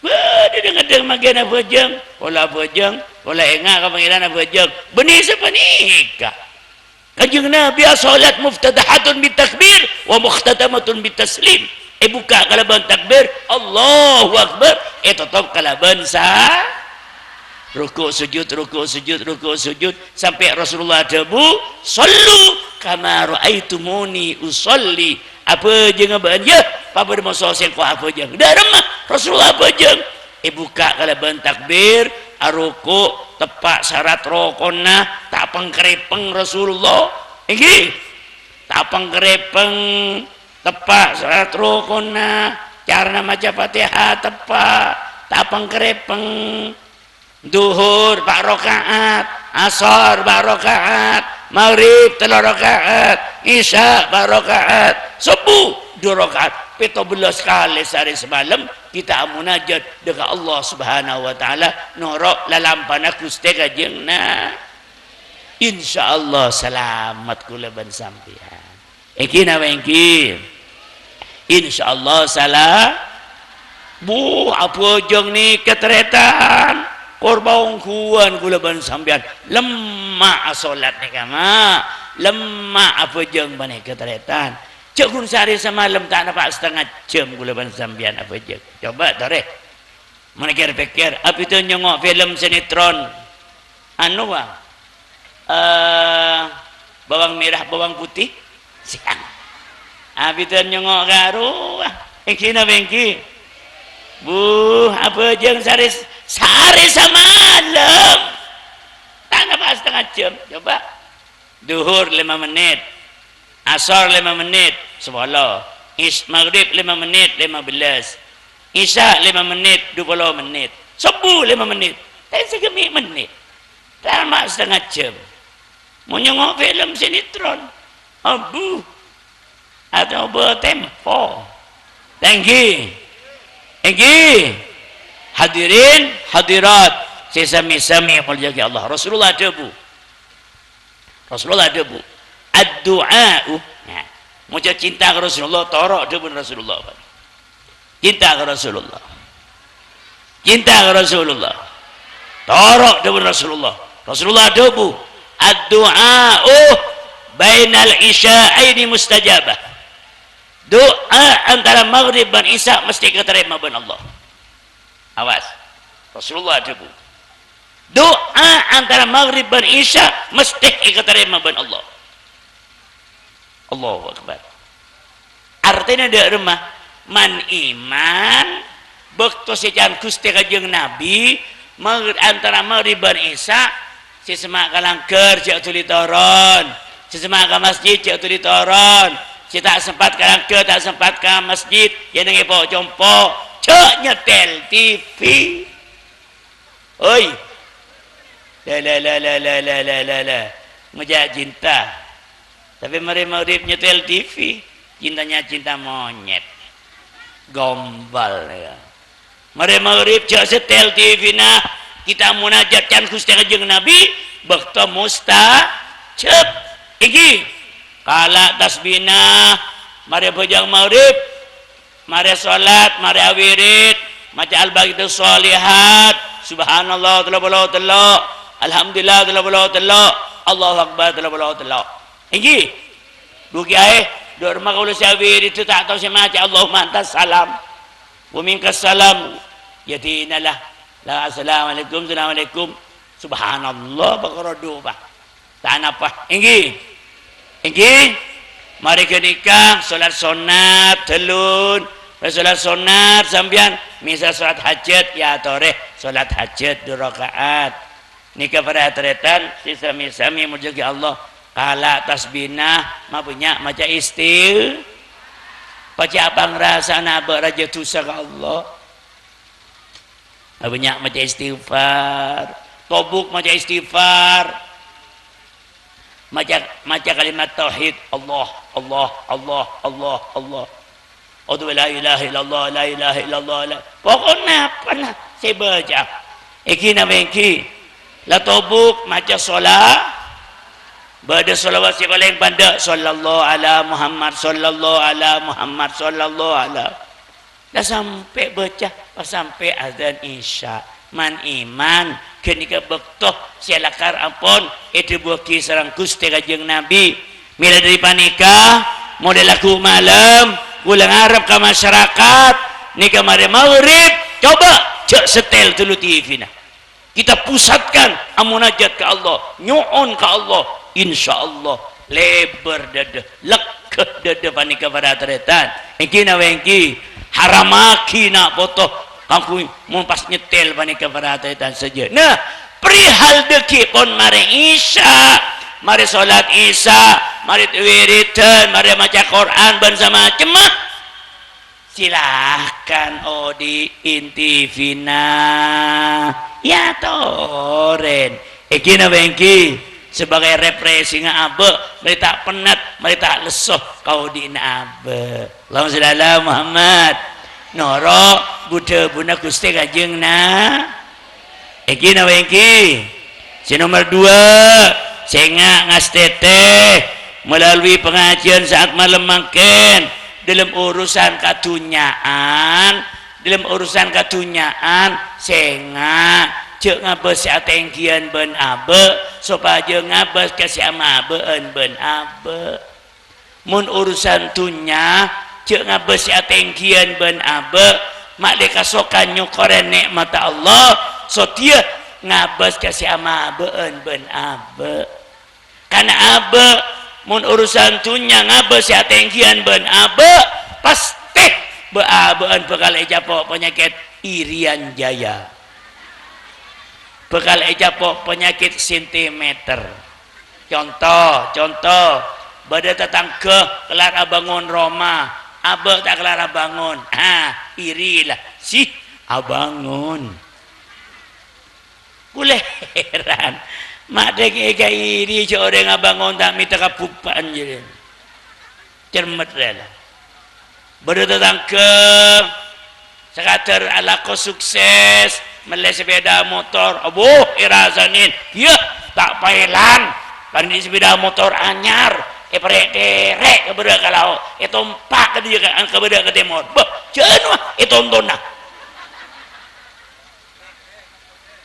Bâdâ dhâng-ngèdhâng mangkèn abhâjâng, pola abhâjâng, pola enga' ka Pangèran abhâjâng. Bânnè sapanèka. Kanjeng Nabi asholat muftatahatun bit takbir wa mukhtatamatun bit taslim. Èbukka' kalabân takbir, Allahu Akbar, ètotop kalabân sa-, ruku' sujud, ruku' sujud, ruku' sujud, sampè' Rasulullah adhâbu, "Shallu kama ra'aitumuni ushalli." Abhâjângnga bâ'na, yâ, pabâdâ moso sèngko' abhâjâng. Dâ'remma Rasulullah abhâjâng. Èbukka' kalabân takbir, aruku', teppa' sarat rokonna, ta' pèng-karèpèng Rasulullah. Èngghi? Ta' pèng-karèpèng, teppa' sarat rokonna, carana maca Fatihah teppa', ta' pèng-karèpèng. Dhuhur, pa' raka'at. Asar, pa' raka'at. Maghrib, tello raka'at. Isya, pa' raka'at. Subuh, du raka'at. Pètto bellâs kalè saarè samalem kita amunajat dâ' ka Allah Subhanahu wa Ta'ala, noro' lalampanna Ghustè Kanjeng Na-, Insyaallah salamet kaulâ bân sampèyan. Èngghi napa èngghi? Insyaallah sala-, bu, abhâjâng nèka tarètan. Korba ongghuwân kaulâ bân sampèyan. Lemma' asholat nèka, Ma'. Lemma' abhâjâng panèka tarètan. Jhâ' ghun saarè samalem ta' napa' satengnga jhâm kaulâ bân sampèyan abhâjâng. Coba, torè. Mon kèr-pèkkèr, abidhân nyongngo' film sinetron. Anu, wa. Eh, bawang merah, bawang putih. Siang. Abidhân nyongngo' ka rowa. Èngghi napa èngghi? Bu, abhâjâng saarè, saarè samalem. Ta' napa' satengnga jhâm, coba. Dhuhur lèma mennit. Asar lèma mennit, sapolo. Is-, Maghrib lèma mennit, lèma bellâs. Isya lèma mennit, dua puluh mennit. Subuh lèma mennit. Ta' sè ghâmè' mennit. Ta' ma' satengnga jhâm. Mon nyongngo' film sinetron. Abu. Atau bâtempo. Èngghi. Èngghi. Hadirin, hadirat. Sè sami-sami èmoljâ'aghi Allah. Rasulullah adhâbu. Rasulullah adhâbu, "Ad-du'a'u." Nah, maca cinta ka Rasulullah, toro' dhâbuna Rasulullah. Cinta ka Rasulullah. Cinta ka Rasulullah. Toro' dhâbuna Rasulullah. Rasulullah adhâbu, "Ad-du'a'u bainal isya'aini mustajabah." Du'a antara maghrib bân isya mesti èkatarèma bân Allah. Awas. Rasulullah adhâbu, "Du'a antara maghrib bân isya mesti èkatarèma bân Allah." Allahu Akbar. Artèna dâ' remma, man-, iman, bâkto sè can Ghustè Kanjeng Nabi, maghr-, antara maghrib bân isya, sè semma' ka langghâr jhâ' dhuli toron. Sè semma' ka masjid jhâ' dhuli toron. Sè ta' sempat ka langghâr, ta' sempat ka masjid, yâ neng èpo'-compo'. Jhâ' nyètèl T V. Oi. La, la, la. Ngoca' cinta. Tapè marè maghrib nyètèl T V. Cintanya cinta monyet. Gombal, yâ. Marè maghrib jhâ' sètèl T V-na, kita munajat can Ghustè Kanjeng Nabi, bâkto mustajab. Èngghi, kala' tasbihna, marè abhâjâng maghrib, marè sholat, marè awirid, maca Al-Baqiyyatus Shalihat, Subhanallah tello puluh tello', Alhamdulillah tello puluh tello', Allahu Akbar, tello polo tello'. Èngghi. Dhu kèyaè, dhu rèmma kaulâ sè awirid ta' tao sè maca Allahumma antas salam. Wa minkas salam. Yâ dinallah. La, assalamualaikum, assalamualaikum. Subhanallah, pakara dhu, Pak. Ta' napa. Èngghi. Èngghi. Marè ghânèka, salat sonnat, dhâlun. Pas salat sonnat, sampèyan, misal salat hajat, yâ atorè salat hajat dhu raka'at. Nèka para tarètan, sè sami-sami moljâ'aghi Allah. Kala' tasbihna, mabânnya' maca isti-, pacca' pangrasana abâ' rajâ dhusa ka Allah. Mabânnya' maca istighfar. Tobuk maca istighfar. Maca, maca kalimat tauhid. Allah, Allah, Allah, Allah, Allah. A'udzu billahi la ilaha illallah, la ilaha illallah, la. Pokokna apa na sè èbâca. Èngghi napa èngghi? La tobuk maca shola-, bâdâ sholawat sè palèng pandâ', sallallahu ala Muhammad, sallallahu ala Muhammad, sallallahu ala. La sampè' bâca, pas sampè' adzan Isya. Man-, iman, ghânèka bâkto sè lakar ampon èdhâbuwâghi sareng Ghustè Kanjeng Nabi. Mèla dhâri panèka, molaè lagghu' malem, kaulâ ngarep ka masyarakat, nèka marè maghrib, coba jhâ' setel dulu T V-na. Kita pusatkan amonajat ka Allah, nyo'on ka Allah, insyaallah lèbâr dhâdhâ, legghâ dhâdhâ panèka para tarètan. Èngghi napa èngghi? Haramaghi na' poto kaangghuy mon pas nyetel panèka para tarètan sadhâjâ. Nah, perihal dhâggi' pon marè Isya, marè sholat Isya, marè wiridan, marè maca Qur'an bân samacemma. Silakan odi'in T V-na. Yâ torè. Èngghi napa èngghi? Sebagai repressing abâ', marè ta' pennat, marè ta' lesso ka odi'na abâ'. Allahumma shalli ala Muhammad. Noro' bu-dhâbuna Ghustè Kanjeng Na-, Èngghi napa èngghi? Sè nomer dua, sènga' ngastètè melalui pengajian saat malem mangkèn. Dâlem urusan kadhunnya'an, dâlem urusan kadhunnya'an, sènga', jhâ' ngabâs sè atènggiyân bân abâ', sopajâ ngabâs ka sè amabâ'ân bân abâ'. Mon urusan dhunnya, jhâ' ngabâs sè atènggiyân bân abâ', ma' lè kasokan nyokorè nè'matta Allah, sodiyâ ngabâs ka sè amabâ'ân bân abâ'. Kana abâ', mon urusan dhunnya ngabâs sè atènggiyân bân abâ', pastè bâ-, abâ'ân bhâkal ècapo' panyakèt Irian Jaya. Bhâkal ècapo' panyakèt sentimeter. Conto, conto, bâdâ tatangghâ kellar abângon roma, abâ' ta' kellar abângon. Ha, iri la. Sih, abângon. Kulâ heran. Ma' dhâggi' èkairi jhâ' orèng abângon ta' mènta kabhupa'an jârèya. Cermet rè la. Bâdâ tatangghâ sakadâr alako sukses, mellè sepeda motor. Abbhu, èrasanin. Iyâ, ta' paèlang. Kan andi' sepeda motor anyar, èparè'-terè' ka bârâ' ka lao', ètompa' ka dâjâ ka, ka bârâ' ka tèmor. Bâh, jhân wa, ètontona.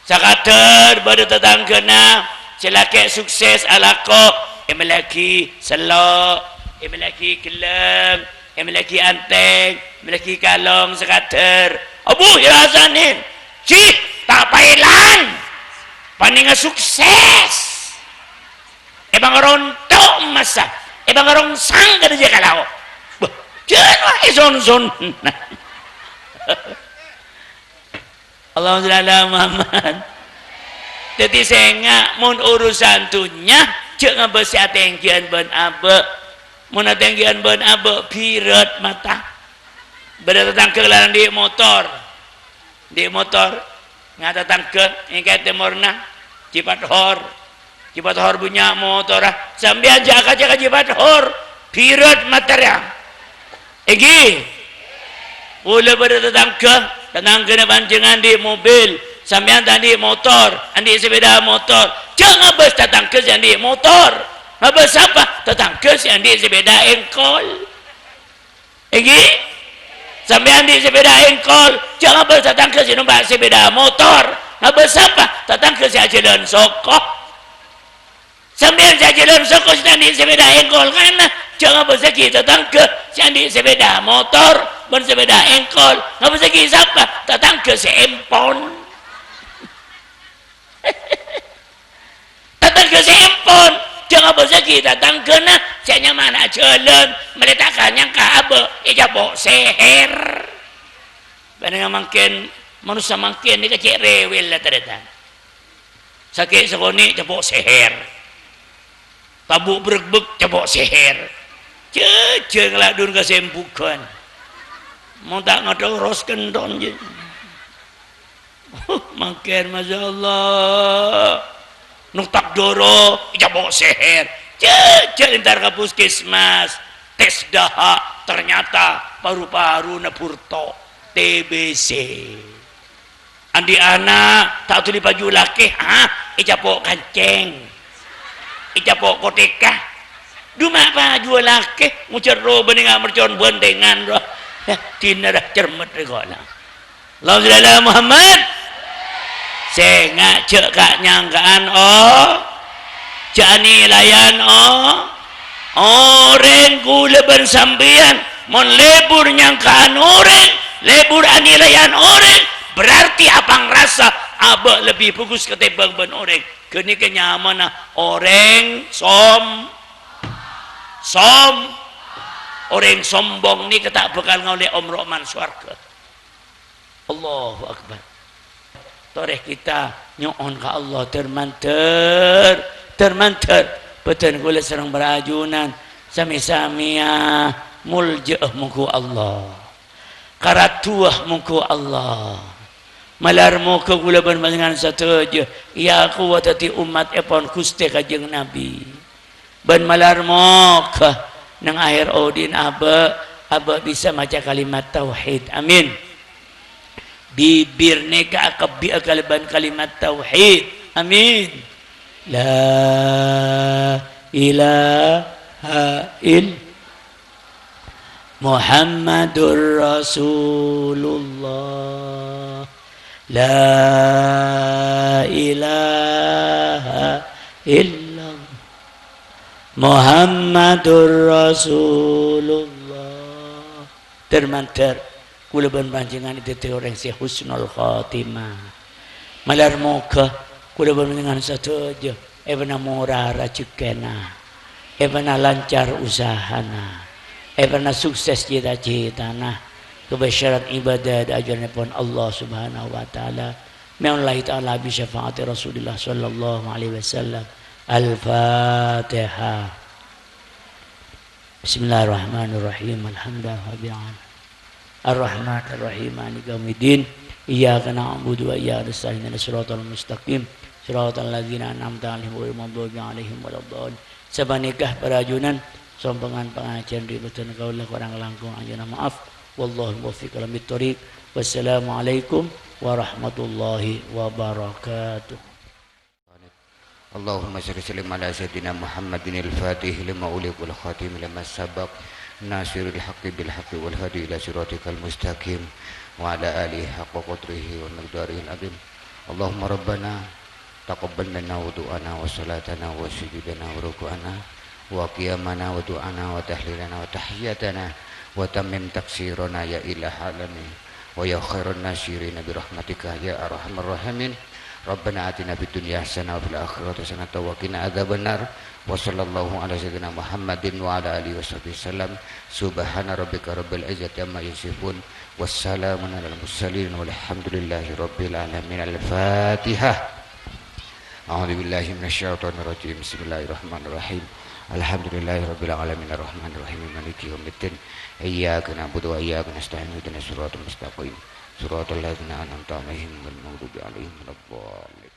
Sakadâr bâdâ tatangghâna sè lakè' sukses alako, èmellèaghi sello', èmellèaghi ghellâng, èmellèaghi antèng, èmellèaghi kalong sakadâr. Abbhu, èrasanin. Sih, ta' paèlang. Panènga sukses. Èpangaronto' emmassa. Èpangarongsang ka dâjâ ka lao'. Bâh, jhân wa èson-son. Allahumma shalli ala Muhammad. Dhâddhi sènga', mon urusan dhunnya, jhâ' ngabâs sè atènggiyân bân abâ'. Mon atènggiyân bân abâ', bhirât mata. Bâdâ tatangghâ larang andi' motor. Andi' motor. Nga' tatangghâ, èngkè tèmorna. Jipat hor. Jipat hor bânnya' motorra. Sampèyan jhâ' ka-jhâ' ka jipat hor. Bhirât matara. Èngghi. Kaulâ bâdâ tatangghâ, tatangghâna panjhennengngan andi' mobil, sampèyan ta' andi' motor, andi' sepeda motor. Jhâ' ngabâs tatangghâ sè andi' motor. Ngabâs sapa? Tatangghâ sè andi' sepeda èngkol. Èngghi? Sampèyan andi' sepeda èngkol, jhâ' ngabâs tatangghâ sè nompa' sepeda motor. Ngabâs sapa? Tatangghâ sè ajhâlân soko. Sampèyan sè ajhâlân soko sè ta' andi' sepèda èngkol kana, jhâ' ngabâssaghi tatangghâ sè andi' sepèda motor bân sepèda èngkol. Ngabâssaghi sapa? Tatangghâ sè empon. Tatangghâ sè empon, jhâ' ngabâssaghi tatangghâna sè nyamana ajhâlân, mèlè ta' kanyang ka abâ', ècapo' seher. Bânnè mangkèn, manossa mangkèn nèka cè' rèwèl la tarètan. Sakè' sakonè' capo' seher. Tabu' brekbek capo' seher. Jhâjhâ ngala' dhun ka sembugan. Mon ta' ngathoros kenthon, jhâ. Mangkèn, masyaallah. Notak doro, ècapo' seher. Jhâjhâ entar ka puskesmas. Tes dahak, ternyata paru-paruna burto. T B C. Andi' ana', ta' dhuli paju lakè, ah, ècapo' kancèng. Ècapo' kothèka. Dhuma paju lakè, ngojar rowa bânnè nga' mercon bhândhengan, rowa. Yâ, dinna ra cermet rè kola. Allahumma shalli ala Muhammad. Sènga' jhâ' ka'-nyangka'an, oh. Jhâ' anilaian, oh. Orèng kaulâ bân sampèyan, mon lebur nyangka'an orèng, lebur anilaian orèng, berarti apangrasa abâ' lebbi bhâghus katèmbhâng bân orèng. Ghânèka nyamana orèng som-, som-, orèng sombong nèka ta' bhâkal ngaollè omor oman sowarghâ. Allahu Akbar. Torè kita nyo'on ka Allah, dâr-mandâr, dâr-mandâr. Bâdân kaulâ sareng parajunan, samè-samèya molja'a mongghu Allah. Karadhuwâ mongghu Allah. Malar moghâ kaulâ bân panjhennengngan sadhâjâ èakowa dhâddhi ommattèpon Ghustè Kanjeng Nabi. Bân malar moghâ neng akhèr odi'na abâ', abâ' bisa maca kalimat tauhid. Amin. Bibir nèka akabbi'a kalabân kalimat tauhid. Amin. La ilaha ill-, Muhammadur Rasulullah. La ilaha illallah. Muhammadur Rasulullah. Dâr-mandâr, kaulâ bân panjhennengngan èdhâddhi orèng sè husnul khotimah. Malar moghâ kaulâ bân panjhennengngan sadhâjâ èbâna mora rajhekkèna, èbâna lancar usahana, èbâna sukses cita-citana, kabâsyarat ibadah dâ' ajunannèpon Allah Subhanahu wa Ta'ala. Mènallahi Ta'ala bi syafaati Rasulillah sallallahu alaihi wasallam. Al-Fatihah. Bismillahirrahmanirrahim. Alhamdulillahirabbil alamin. Arrahmanirrahim. Maliki yaumiddin. Iyyaka na'budu wa iyyaka nasta'in. Ihdinas siratal mustaqim. Siratal ladzina an'amta 'alaihim ghairil maghdubi 'alaihim waladdallin. Sapanèka parajunan sompengan pangajhiyân dâri bhâdhân kaulâ, korang langkong ajunan maaf. Wallahul muwaffiq ila aqwamit thoriq. Wassalamualaikum warahmatullahi wabarakatuh. اللهم صل وسلم على سيدنا محمد الفاتح لما أغلق والخاتم لما سبق ناصر الحق بالحق والهادي إلى صراطك المستقيم وعلى آله حق قدره ومقداره العظيم. اللهم ربنا تقبل منا وضوءنا وصلاتنا وسجودنا وركوعنا وقيامنا ودعانا وتهليلنا وتحياتنا وتمم تقصيرنا يا إله العالمين ويا خير الناصرين برحمتك يا أرحم الراحمين. ربنا آتنا في الدنيا حسنة وفي الآخرة حسنة وقنا عذاب النار. وصلى الله على سيدنا محمد وعلى آله وصحبه وسلم. سبحان ربك رب العزة عما يصفون. والسلام على المرسلين والحمد لله رب العالمين. الفاتحة. أعوذ بالله من الشيطان الرجيم. بسم الله الرحمن الرحيم. الحمد لله رب العالمين. الرحمن الرحيم. مالك يوم الدين. إياك نعبد وإياك نستعين. اهدنا الصراط المستقيم. صراط الذين أنعمت عليهم غير المغضوب عليهم ولا الضالين.